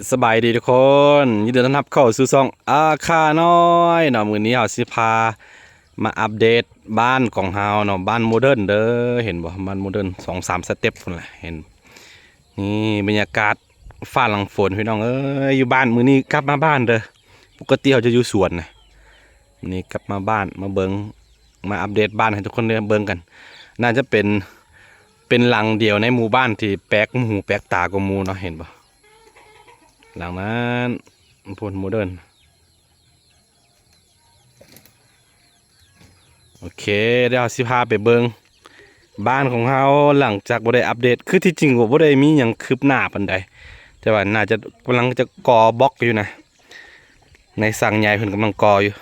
ສະບາຍດີທຸກຄົນ, ຍິນດີຕ້ອນຮັບເຂົ້າສູ່ຊ່ອງອາຄານ້ອຍເນາະ. ມື້ນີ້ເຮົາຊິພາມາອັບເດດບ້ານຂອງເຮົາເນາະ, ບ້ານໂມເດີນເດີ. ເຫັນບໍ່? ບ້ານໂມເດີນ ສອງສາມສະເຕັບພຸ້ນແຫຼະ. ເຫັນ ນີ້ບັນຍາກາດຟ້າຫຼັງຝົນ ພີ່ນ້ອງເອີຍ. ຢູ່ບ້ານ ມື້ນີ້ກັບມາບ້ານເດີ, ປົກກະຕິເຮົາຈະຢູ່ສວນນະ. ມື້ນີ້ກັບມາບ້ານ ມາເບິ່ງ ມາອັບເດດບ້ານໃຫ້ທຸກຄົນໄດ້ເບິ່ງກັນ. ໜ້າຈະເປັນ ເປັນຫຼັງດຽວໃນໝູ່ບ້ານທີ່ແປກຫູແປກຕາກວ່າໝູ່ເນາະ. ເຫັນບໍ່? ຫຼັງນັ້ນພຸ້ນ ໂມເດີນ. ໂອເຄ ດຽວເຮົາຊິພາໄປເບິ່ງບ້ານຂອງເຮົາ ຫຼັງຈາກບໍ່ໄດ້ອັບເດດ. ຄືທີ່ຈິງກໍບໍ່ໄດ້ມີຫຍັງຄືບໜ້າປານໃດ, ແຕ່ວ່າໜ້າຈະກຳລັງຈະກໍ່ບລັອກຢູ່ນະ. ນາຍຊ່າງໃຫຍ່ເພິ່ນກຳລັງກໍ່ຢູ່.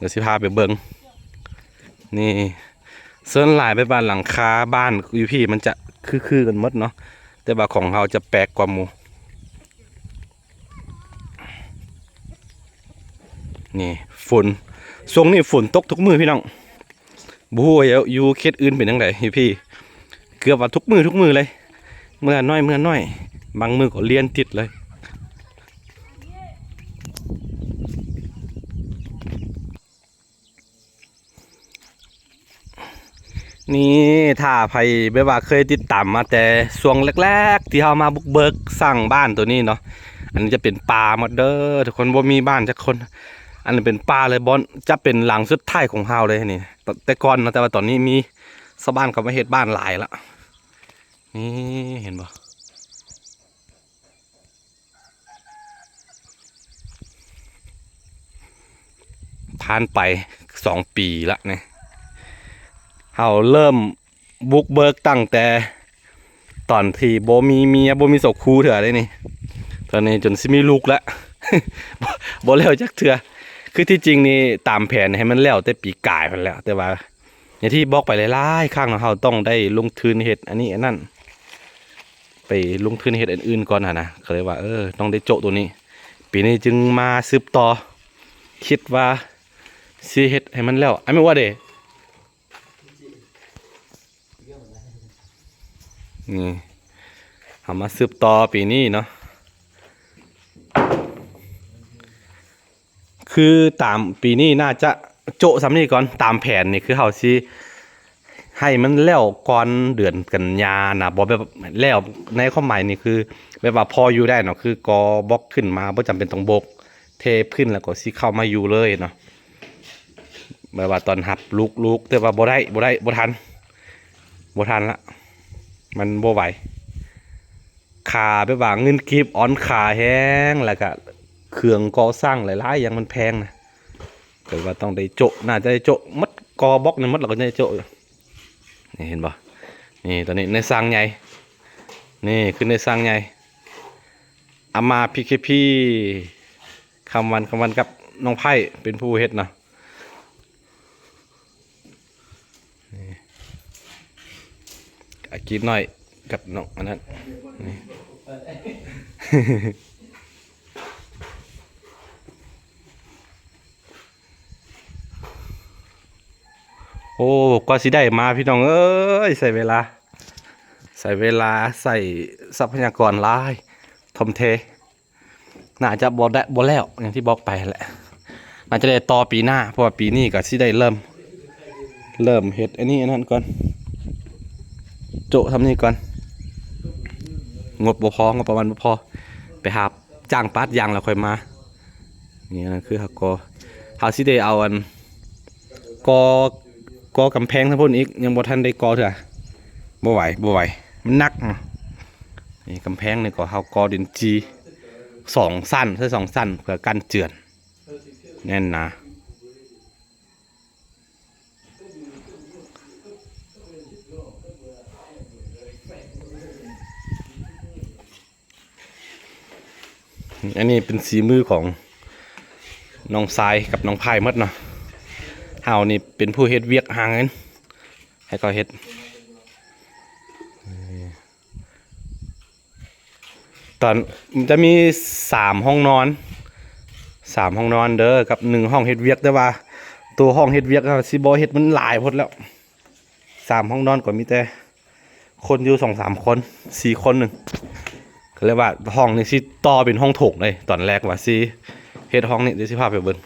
ດຽວຊິພາໄປເບິ່ງ. ນີ້ ສ່ວນຫຼາຍແບບວ່າຫຼັງຄາບ້ານຢູ່ພີ້ມັນຈະຄືໆກັນໝົດເນາະ, ແຕ່ວ່າຂອງເຮົາຈະແປກກວ່າໝູ່. ນີ້ ຝົນ ຊ່ວງນີ້ຝົນຕົກທຸກມື້ພີ່ນ້ອງ. ບໍ່ຮູ້ວ່າຢູ່ເຂດອື່ນເປັນຈັ່ງໃດຢູ່ພີ້. ເກືອບວ່າທຸກມື້ ທຸກມື້ເລີຍ, ມື້ລະໜ້ອຍ ມື້ລະໜ້ອຍ, ບາງມື້ກໍລຽນຕິດເລີຍ. ນີ້ ຖ້າໃຜແບບວ່າເຄີຍຕິດຕາມມາແຕ່ຊ່ວງແລກໆ ທີ່ເຮົາມາບຸກເບີກສ້າງບ້ານໂຕນີ້ເນາະ, ອັນນີ້ຈະເປັນປ່າໝົດເດີທຸກຄົນ, ບໍ່ມີບ້ານຈັກຄົນ. ອັນນີ້ເປັນປ່າເລີຍ, ບ່ອນ ຈະເປັນຫຼັງສຸດທ້າຍຂອງເຮົາເລີຍນີ້ ແຕ່ ແຕ່ກ່ອນເນາະ, ແຕ່ວ່າຕອນນີ້ມີຊາວບ້ານເຂົາມາເຮັດບ້ານຫຼາຍລະ. ນີ້ ເຫັນບໍ່? ຜ່ານໄປສອງປີລະນີ້, ເຮົາເລີ່ມບຸກເບີກຕັ້ງແຕ່ຕອນທີ່ບໍ່ມີເມຍ ບໍ່ມີສາວຄູ່ເທື່ອເດ້ນີ້. ຕອນນີ້ຈົນຊິມີລູກລະ ບໍ່ ບໍ່ແລ້ວຈັກເທື່ອ. ຄືທີ່ຈິງນີ້ຕາມແຜນໃຫ້ມັນແລ້ວແຕ່ປີກາຍພຸ້ນແຫຼະ, ແຕ່ວ່າ ຢ່າງທີ່ບອກໄປຫຼາຍໆຄັ້ງເນາະ, ເຮົາຕ້ອງໄດ້ລົງທຶນເຮັດອັນນີ້ອັນນັ້ນ, ໄປລົງທຶນເຮັດອັນອື່ນກ່ອນຫັ້ນນະ. ກໍເລີຍວ່າ ເອີ ຕ້ອງໄດ້ໂຈະໂຕນີ້, ປີນີ້ຈຶ່ງມາສືບຕໍ່, ຄິດວ່າຊິເຮັດໃຫ້ມັນແລ້ວ. ອ້າຍ ແມ່ນວ່າເດ ນີ້ ເຮົາມາສືບຕໍ່ປີນີ້ເນາະ. ຄືຕາມປີນີ້ໜ້າຈະໂຈະສ່ຳນີ້ກ່ອນ, ຕາມແຜນນີ້ຄືເຮົາຊິໃຫ້ມັນແລ້ວກ່ອນເດືອນກັນຍານະ, ບໍ່ແບບແລ້ວໃນຄວາມໝາຍນີ້ຄືແບບວ່າພໍຢູ່ໄດ້ເນາະ, ຄືກໍ່ບລັອກຂຶ້ນມາ ບໍ່ຈຳເປັນຕ້ອງໂບກ, ເທພື້ນແລ້ວກໍຊິເຂົ້າມາຢູ່ເລີຍເນາະ. ແບບວ່າຕອນຮັບລູກໆ ແຕ່ວ່າບໍ່ໄດ້ ບໍ່ໄດ້ ບໍ່ທັນ ບໍ່ທັນລະ, ມັນບໍ່ໄຫວ. ຄ່າແບບວ່າເງິນກີບອ່ອນຄ່າແຮງ, ແລ້ວກະເຄື່ອງກໍ່ສ້າງຫຼາຍໆຢ່າງມັນແພງນະ, ກໍວ່າຕ້ອງໄດ້ໂຈະ, ໜ້າຈະໄດ້ໂຈະໝົດ, ກໍ່ບລັອກນີ້ໝົດແລ້ວກໍໄດ້ໂຈະ. ນີ້ເຫັນບໍ່? ນີ້ ຕອນນີ້ນາຍຊ່າງໃຫຍ່, ນີ້ຄືນາຍຊ່າງໃຫຍ່ ອາມາ ພີເຄພີ ຄຳວັນ ຄຳວັນກັບນ້ອງໄພ້ເປັນຜູ້ເຮັດເນາະ. ນີ້ ອາກິດນ້ອຍກັບນ້ອງອັນນັ້ນ ນີ້ ໂອ້ ກວ່າຊິໄດ້ມາ ພີ່ນ້ອງເອີຍ, ໃຊ້ເວລາ ໃຊ້ເວລາ ໃຊ້ຊັບພະຍາກອນຫຼາຍ, ທົ່ມເທ. ໜ້າຈະບໍ່ໄດ້ ບໍ່ແລ້ວ ຢ່າງທີ່ບອກໄປຫັ້ນແຫຼະ, ໜ້າຈະໄດ້ຕໍ່ປີໜ້າ ເພາະວ່າປີນີ້ກໍຊິໄດ້ເລີ່ມ ເລີ່ມເຮັດອັນນີ້ອັນນັ້ນກ່ອນ, ໂຈະຊ່ຳນີ້ກ່ອນ. ງົບບໍ່ພໍ ງົບປະມານບໍ່ພໍ, ໄປຫາຈ້າງປາດຢາງແລ້ວຄ່ອຍມາ. ນີ້ ອັນນັ້ນຄືເຮົາກໍ່ ເຮົາຊິໄດ້ເອົາອັນ ກໍ່ ກໍ່ກຳແພງທາງພຸ້ນອີກ, ຍັງບໍ່ທັນໄດ້ກໍ່ເທື່ອ. ບໍ່ໄຫວ ບໍ່ໄຫວ ມັນໜັກເນາະ. ນີ້ກຳແພງນີ້ກໍເຮົາກໍ່ດິນຈີ່ສອງຊັ້ນ ໃສ່ສອງຊັ້ນ ເພື່ອກັນເຈື່ອນແໜ້ນໜາ. ອັນນີ້ເປັນສີມືຂອງນ້ອງຊາຍກັບນ້ອງພາຍໝົດເນາະ. ເຮົານີ້ເປັນຜູ້ເຮັດວຽກຫາເງິນ ໃຫ້ເຂົາເຮັດ. ຕອນ ມັນຈະມີສາມຫ້ອງນອນ ສາມຫ້ອງນອນເດີ ກັບໜຶ່ງຫ້ອງເຮັດວຽກ, ແຕ່ວ່າໂຕຫ້ອງເຮັດວຽກເຮົາຊິບໍ່ເຮັດ ມັນຫຼາຍໂພດແລ້ວ. ສາມຫ້ອງນອນກໍມີແຕ່ຄົນຢູ່ສອງສາມຄົນ ສີ່ຄົນໜຶ່ງ ເຂົາເອີ້ນວ່າຫ້ອງນີ້ຊິຕໍ່ເປັນຫ້ອງໂຖງເລີຍ. ຕອນແລກວ່າຊິເຮັດຫ້ອງນີ້ ດຽວຊິພາໄປເບິ່ງ.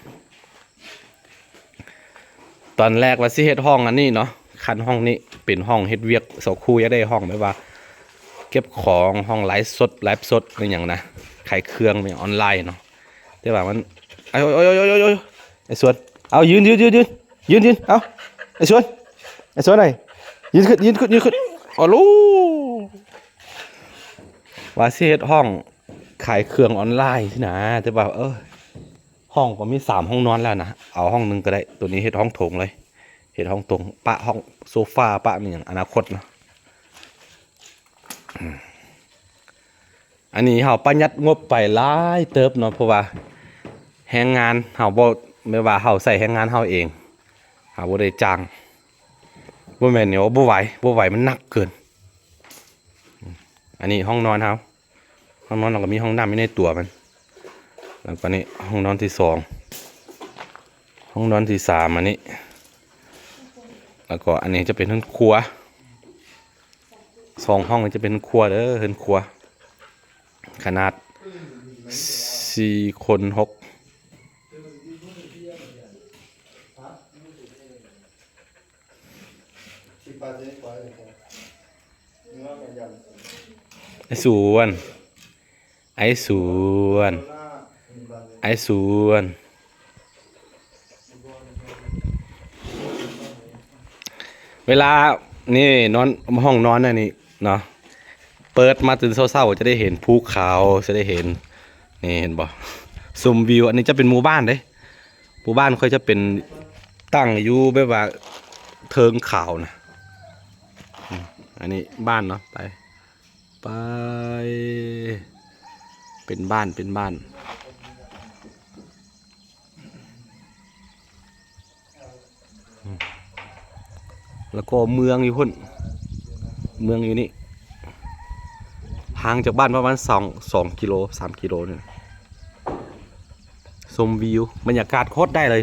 ຕອນແລກວ່າຊິເຮັດຫ້ອງອັນນີ້ເນາະ, ຄັນຫ້ອງນີ້ເປັນຫ້ອງເຮັດວຽກ ສາວຄູຢາກໄດ້ຫ້ອງແບບວ່າເກັບຂອງ, ຫ້ອງໄລຟ໌ສົດ, ໄລຟ໌ສົດອີ່ຫຍັງນະ, ຂາຍເຄື່ອງອອນລາຍເນາະ. ແຕ່ວ່າມັນ ໂອ້ຍ ໂອ້ຍ ໄອ້ສວນ ເອົາ ຢືນ ຢືນ ເອົາ ໄອ້ສວນ ໄອ້ສວນເອີຍ ຢືນຂຶ້ນ ຢືນຂຶ້ນ ຢືນຂຶ້ນ. ໂອ້ໂຫຼ ວ່າຊິເຮັດຫ້ອງຂາຍເຄື່ອງອອນລາຍຊີ້ນະ, ແຕ່ວ່າ ເອີ ຫ້ອງກໍມີສາມຫ້ອງນອນແລ້ວນະ, ເອົາຫ້ອງໜຶ່ງກໍໄດ້. ໂຕນີ້ເຮັດຫ້ອງໂຖງເລີຍ, ເຮັດຫ້ອງໂຖງ ປະຫ້ອງໂຊຟາ ປະອີ່ຫຍັງ ອະນາຄົດເນາະ. ອັນນີ້ເຮົາປະຢັດງົບໄປຫຼາຍເຕີບເນາະ, ເພາະວ່າແຮງງານເຮົາບໍ່ ແມ່ນວ່າເຮົາໃຊ້ແຮງງານເຮົາເອງ, ເຮົາບໍ່ໄດ້ຈ້າງ. ບໍ່ແມ່ນນີ້ ໂອ້ ບໍ່ໄຫວ ບໍ່ໄຫວ ມັນໜັກເກີນ. ອັນນີ້ຫ້ອງນອນເຮົາ, ຫ້ອງນອນເຮົາກໍມີຫ້ອງນ້ຳຢູ່ໃນຕົວມັນ. ແລ້ວກໍນີ້ຫ້ອງນອນທີສອງ, ຫ້ອງນອນທີສາມ ອັນນີ້. ແລ້ວກໍອັນນີ້ຈະເປັນເຮືອນຄົວ, ສອງຫ້ອງນີ້ຈະເປັນເຮືອນຄົວເດີ, ເຮືອນຄົວຂະໜາດສີ່ຄົນຫົກ. ອ້າຍສວນ ອ້າຍສວນ ອ້າຍສວນ. ເວລານີ້ນອນ ຫ້ອງນອນອັນນີ້ເນາະ, ເປີດມາຕື່ນເຊົ້າໆ ຈະໄດ້ເຫັນພູເຂົາ, ຈະໄດ້ເຫັນ ນີ້ເຫັນບໍ່ ຊົມວິວ. ອັນນີ້ຈະເປັນໝູ່ບ້ານເດ້, ໝູ່ບ້ານຂ້ອຍຈະເປັນຕັ້ງຢູ່ແບບວ່າເທິງເຂົານະ. ອືມ ອັນນີ້ບ້ານເນາະ, ໄປ ໄປ ເປັນບ້ານ ເປັນບ້ານ. ແລ້ວກໍເມືອງຢູ່ພຸ້ນ, ເມືອງຢູ່ນີ້ ຫ່າງຈາກບ້ານປະມານສອງ ສອງກິໂລ ສາມກິໂລນີ້. ຊົມວິວ ບັນຍາກາດໂຄດໄດ້ເລີຍ.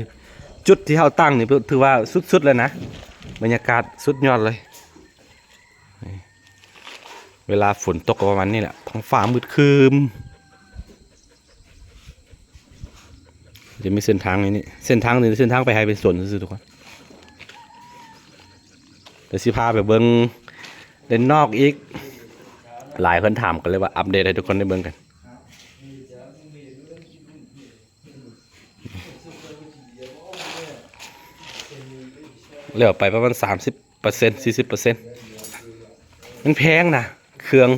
ຈຸດທີ່ເຮົາຕັ້ງນີ້ຖືວ່າສຸດໆເລີຍນະ, ບັນຍາກາດສຸດຍອດເລີຍ. ເວລາຝົນຕົກກໍປະມານນີ້ແຫຼະ, ທ້ອງຟ້າມືດຄຶມ. ຈະມີເສັ້ນທາງໃນນີ້, ເສັ້ນທາງນີ້ເປັນເສັ້ນທາງໄປໄຮ່ໄປສວນຊື່ໆ ທຸກຄົນ. ດຽວຊິພາໄປເບິ່ງດ້ານນອກອີກ, ຫຼາຍຄົນຖາມ ກໍເລີຍວ່າອັບເດດໃຫ້ທຸກຄົນໄດ້ເບິ່ງກັນ. ແລ້ວໄປປະມານສາມສິບ ເປີເຊັນ ສີ່ສິບເປີເຊັນ. ມັນແພງນະ, ເຄື່ອງ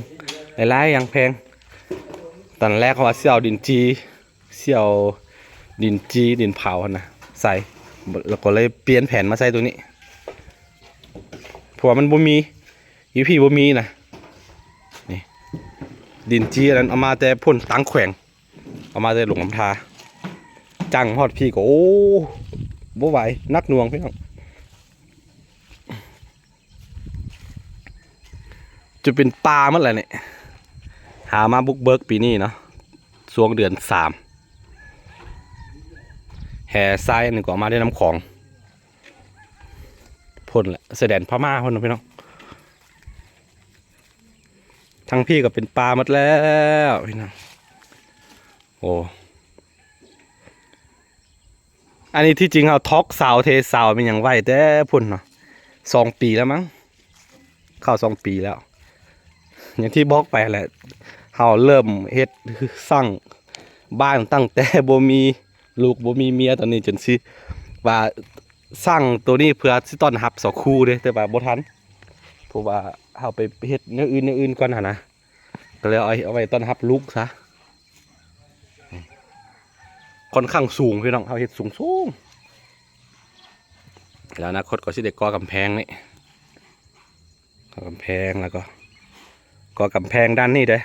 ຫຼາຍໆຢ່າງແພງ. ຕອນແລກເຂົາວ່າຊິເອົາດິນຈີ່, ຊິເອົາດິນຈີ່ ດິນເຜົາຫັ້ນນະ ໃສ່, ແລ້ວກໍເລີຍປ່ຽນແຜນມາໃສ່ໂຕນີ້ ເພາະວ່າມັນບໍ່ມີ, ຢູ່ພີ້ບໍ່ມີນະ. ນີ້ ດິນຈີ່ອັນນັ້ນເອົາມາແຕ່ພຸ້ນ ຕ່າງແຂວງ. ເອົາມາແຕ່ຫຼວງນ້ຳທາ, ຈ້າງຮອດພີ້ກໍ ໂອ້ ບໍ່ໄຫວ, ໜັກໜ່ວງພີ່ນ້ອງ. ຈະເປັນປ່າໝົດແລ້ວນີ້, ຫາມາບຸກເບີກປີນີ້ເນາະ, ຊ່ວງເດືອນສາມ. ແຮ່ຊາຍອັນນີ້ກໍເອົາມາໄດ້ນ້ຳຂອງ ພຸ້ນແຫຼະ, ຊາຍແດນພະມ້າພຸ້ນນະພີ່ນ້ອງ. ທາງພີ້ກໍເປັນປ່າໝົດແລ້ວພີ່ນ້ອງ. ໂອ້ ອັນນີ້ທີ່ຈິງເຮົາຖອກເສົາ ເທເສົາ ແມ່ນຫຍັງໄວ້ແຕ່ພຸ້ນເນາະ, ສອງປີແລ້ວມັງ, ເຂົ້າສອງປີແລ້ວ. ຢ່າງທີ່ບອກໄປແຫຼະ, ເຮົາເລີ່ມເຮັດສ້າງບ້ານຕັ້ງແຕ່ບໍ່ມີລູກ ບໍ່ມີເມຍ, ຕອນນີ້ຈົນຊິວ່າສ້າງໂຕນີ້ເພື່ອຊິຕ້ອນຮັບສາວຄູເດ້, ແຕ່ວ່າບໍ່ທັນ ເພາະວ່າເຮົາໄປເຮັດແນວອື່ນ ແນວອື່ນກ່ອນຫັ້ນນະ, ກໍເລີຍເອົາ ເອົາໄວ້ຕ້ອນຮັບລູກຊະ. ຂ້ອນຂ້າງສູງພີ່ນ້ອງ, ເຮົາເຮັດສູງໆ. ແລ້ວອະນາຄົດກໍຊິໄດ້ກໍ່ກຳແພງນີ້, ກໍ່ກຳແພງ ແລ້ວກໍກໍ່ກຳແພງດ້ານນີ້ເດ້.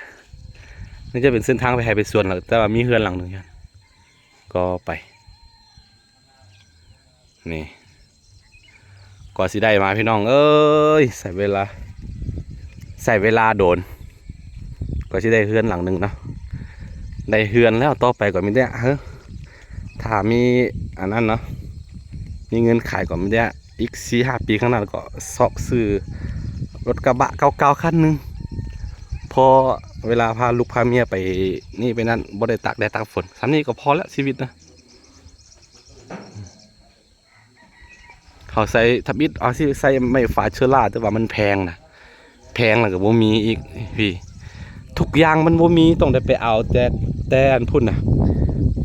ນີ້ຈະເປັນເສັ້ນທາງໄປໄຮ່ໄປສວນແລ້ວ, ແຕ່ວ່າມີເຮືອນຫຼັງໜຶ່ງຢູ່ ກໍໄປ. ນີ້ ກວ່າຊິໄດ້ມາ ພີ່ນ້ອງເອີຍ, ໃຊ້ເວລາ ໃຊ້ເວລາດົນ ກວ່າຊິໄດ້ເຮືອນຫຼັງໜຶ່ງເນາະ. ໄດ້ເຮືອນແລ້ວ ຕໍ່ໄປກໍມີແຕ່ ເອີ ຖ້າມີອັນນັ້ນເນາະ, ມີເງິນຂາຍ ກໍມີແຕ່ອີກສີ່ຫ້າປີຂ້າງໜ້າ ກໍຊອກຊື້ລົດກະບະເກົ່າໆຄັນໜຶ່ງ, ເພ ພໍເວລາພາລູກພາເມຍໄປນີ້ໄປນັ້ນ ບໍ່ໄດ້ຕາກແດດຕາກຝົນ ສ່ຳນີ້ກໍພໍແລ້ວຊີວິດນະ. ເຮົາໃສ່ທຳອິດ ເຮົາຊິໃສ່ໄມ້ຟາເຊື້ອລາ ແຕ່ວ່າມັນແພງນະ ແພງແລ້ວກໍບໍ່ມີອີກພີ່ ທຸກຢ່າງມັນບໍ່ມີ ຕ້ອງໄດ້ໄປເອົາແຕ່ ແຕ່ອັນພຸ້ນນະ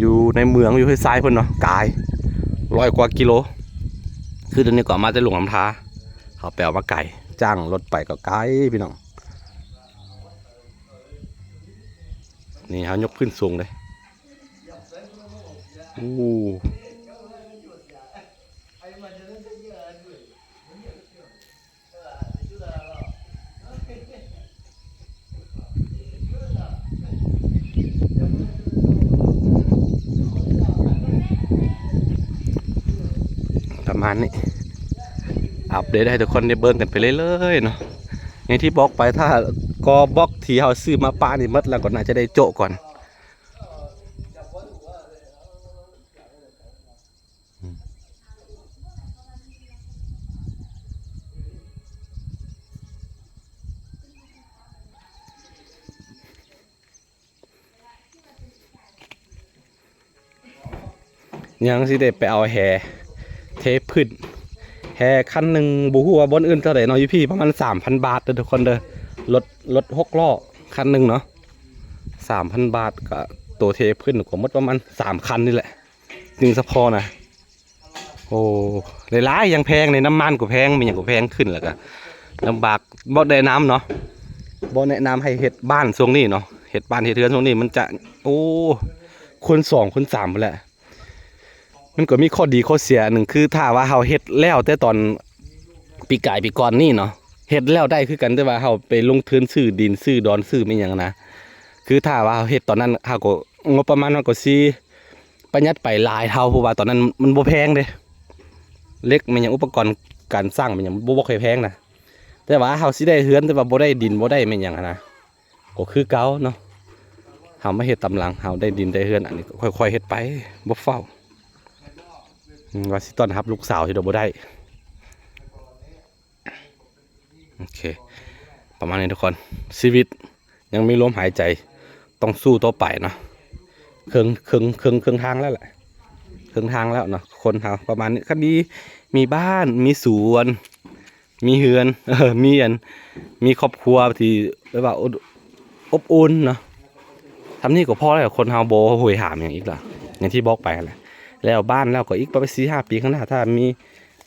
ຢູ່ໃນເມືອງ ຢູ່ຫ້ວຍຊາຍພຸ້ນເນາະ ກາຍ ຮ້ອຍກວ່າກິໂລ. ຄືດຽວນີ້ກໍເອົາມາແຕ່ຫຼວງນ້ຳທາ ເຮົາໄປເອົາມາໄກ ຈ້າງລົດໄປກໍໄກພີ່ນ້ອງ. ນີ້ເຮົາຍົກຂຶ້ນສູງເດ້ ໂອ້ ປະມານນີ້ ອັບເດດໃຫ້ທຸກຄົນໄດ້ເບິ່ງກັນໄປເລື້ອຍໆເນາະ. ຢ່າງທີ່ບອກໄປ ຖ້າກໍບລັອກທີ່ເຮົາຊື້ມາປະນີ້ໝົດແລ້ວ ກໍໜ້າຈະໄດ້ໂຈະກ່ອນ. ຍັງຊິໄດ້ໄປເອົາແຮ່ເທພື້ນ ແຮ່ຄັນໜຶ່ງ ບໍ່ຮູ້ວ່າບ່ອນອື່ນເທົ່າໃດເນາະ ຢູ່ພີ້ປະມານສາມພັນບາດເດີທຸກຄົນເດີ. ລົດ ລົດຫົກລໍ້ຄັນໜຶ່ງເນາະ ສາມພັນບາດ ກະໂຕເທພື້ນກໍໝົດປະມານສາມຄັນນີ້ແຫຼະ ຈຶ່ງສະພໍນະ. ໂອ້ ຫຼາຍໆຢ່າງແພງເດ ນ້ຳມັນກໍແພງ ແມ່ນຫຍັງກໍແພງຂຶ້ນ ແລ້ວກະລຳບາກ. ບໍ່ແນະນຳເນາະ ບໍ່ແນະນຳໃຫ້ເຮັດບ້ານຊ່ວງນີ້ເນາະ ເຮັດບ້ານເຮັດເຮືອນຊ່ວງນີ້ມັນຈະ ໂອ້ ຄູນສອງຄູນສາມພຸ້ນແຫຼະ. ມັນກໍມີຂໍ້ດີຂໍ້ເສຍອັນໜຶ່ງ ຄືຖ້າວ່າເຮົາເຮັດແລ້ວແຕ່ຕອນປີກາຍປີກ່ອນນີ້ເນາະ ເຮັດແລ້ວໄດ້ຄືກັນ ແຕ່ວ່າເຮົາໄປລົງທຶນຊື້ດິນຊື້ດອນຊື້ແມ່ນຫຍັງນະ ຄືຖ້າວ່າເຮົາເຮັດຕອນນັ້ນ ເຮົາກໍ ງົບປະມານເຮົາກໍຊິປະຢັດໄປຫຼາຍເທົ່າ ເພາະວ່າຕອນນັ້ນມັນບໍ່ແພງເດ້ ເຫຼັກແມ່ນຫຍັງ ອຸປະກອນການສ້າງແມ່ນຫຍັງ ບໍ່ ບໍ່ຄ່ອຍແພງນະ. ແຕ່ວ່າເຮົາຊິໄດ້ເຮືອນ ແຕ່ວ່າບໍ່ໄດ້ດິນ ບໍ່ໄດ້ແມ່ນຫຍັງຫັ້ນນະ ກໍຄືເກົ່າເນາະ. ເຮົາມາເຮັດຕາມຫຼັງ ເຮົາໄດ້ດິນໄດ້ເຮືອນ ອັນນີ້ກໍຄ່ອຍໆເຮັດໄປ ບໍ່ຟ້າວ ອືມ ວ່າຊິຕ້ອນຮັບລູກສາວຊິໄດ້ບໍ່ໄດ້. ໂອເຄ ປະມານນີ້ທຸກຄົນ ຊີວິດຍັງມີລົມຫາຍໃຈ ຕ້ອງສູ້ຕໍ່ໄປເນາະ. ເຄິ່ງ ເຄິ່ງ ເຄິ່ງ ເຄິ່ງທາງແລ້ວແຫຼະ ເຄິ່ງທາງແລ້ວເນາະ ຄົນເຮົາປະມານນີ້ ຄັນມີ ມີບ້ານ ມີສວນ ມີເຮືອນ ເອີ ມີອັນ ມີຄອບຄົວທີ່ແບບວ່າອົບ ອົບອຸ່ນເນາະ ສ່ຳນີ້ກໍພໍແລ້ວ. ຄົນເຮົາບໍ່ໂຫຍຫາຫຍັງອີກລະ ຢ່າງທີ່ບອກໄປຫັ້ນແຫຼະ ແລ້ວບ້ານແລ້ວກໍອີກປະມານສີ່ຫ້າປີຂ້າງໜ້າ ຖ້າມີ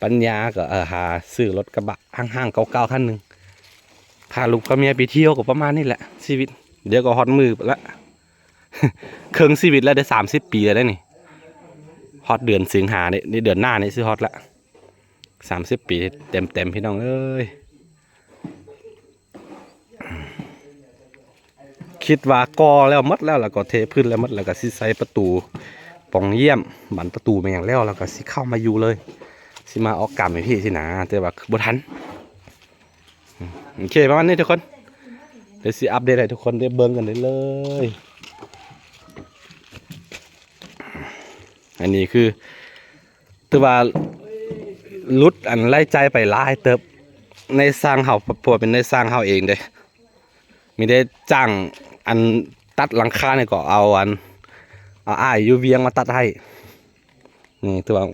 ປັນຍາກໍ ເອີ ຫາຊື້ລົດກະບະ ຫ້າງໆເກົ່າໆຄັນໜຶ່ງ ພາລູກພາເມຍໄປທ່ຽວກໍປະມານນີ້ແຫຼະຊີວິດ. ດຽວກໍຮອດມື້ລະ ເຄິ່ງຊີວິດລະ ໄດ້ສາມສິບປີລະເດ້ນີ້ ຮອດເດືອນສິງຫານີ້ ເດືອນໜ້ານີ້ຊິຮອດລະ ສາມສິບປີເຕັມໆ ພີ່ນ້ອງເອີຍ. ຄິດວ່າກໍ່ແລ້ວໝົດແລ້ວ ແລ້ວກໍເທພື້ນແລ້ວໝົດ ແລ້ວກໍຊິໃສ່ປະຕູປ່ອງຢ້ຽມ ບານປະຕູແມ່ນຫຍັງແລ້ວ ແລ້ວກໍຊິເຂົ້າມາຢູ່ເລີຍ ຊິມາອອກການໃຫ້ພີ່ຊີ້ນະ ແຕ່ວ່າບໍ່ທັນ. ໂອເຄ ປະມານນີ້ທຸກຄົນ ດຽວຊິອັບເດດໃຫ້ທຸກຄົນໄດ້ເບິ່ງກັນເລີຍ. ອັນນີ້ຄື ຖືວ່າຫຼຸດອັນລາຍຈ່າຍໄປຫຼາຍເຕີບ ນາຍຊ່າງເຮົາ ເພາະວ່າເປັນນາຍຊ່າງເຮົາເອງເດ້ ມີໄດ້ຈ້າງອັນຕັດຫຼັງຄານີ້ກໍເອົາອັນ ເອົາອ້າຍຢູ່ວຽງມາຕັດໃຫ້. ນີ້ຖືວ່າ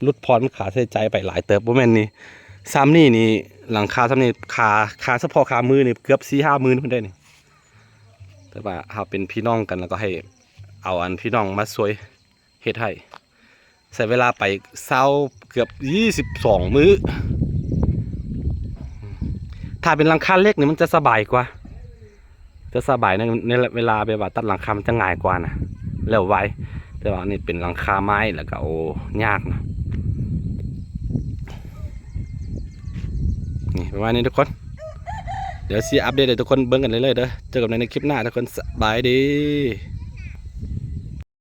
ຫຼຸດຜ່ອນຄ່າໃຊ້ຈ່າຍໄປຫຼາຍເຕີບ ບໍ່ແມ່ນນີ້ ສ່ຳນີ້ນີ້ ຫຼັງຄາສ່ຳນີ້ ຄ່າ ຄ່າສະເພາະຄ່າມືນີ້ເກືອບສີ່ຫ້າໝື່ນພຸ້ນເດ້ນີ້. ແຕ່ວ່າເຮົາເປັນພີ່ນ້ອງກັນ ແລ້ວກໍໃຫ້ເອົາອັນພີ່ນ້ອງມາຊ່ວຍ ເຮັດໃຫ້ ໃຊ້ເວລາໄປຊາວ ເກືອບຊາວສອງມື້. ຖ້າເປັນຫຼັງຄາເຫຼັກນີ້ມັນຈະສະບາຍກວ່າ ຈະສະບາຍໃນ ໃນເວລາແບບວ່າຕັດຫຼັງຄາມັນຈະງ່າຍກວ່ານະ ແລ້ວໄວ. ແຕ່ວ່າອັນນີ້ເປັນຫຼັງຄາໄມ້ ແລ້ວກໍ ໂອ້ ຍາກນະ. ນີ້ປະມານນີ້ທຸກຄົນ ດຽວຊິອັບເດດໃຫ້ທຸກຄົນເບິ່ງກັນເລື້ອຍໆເດີ. ເຈີກັນໃນຄລິບໜ້າທຸກຄົນ ສະບາຍດີ.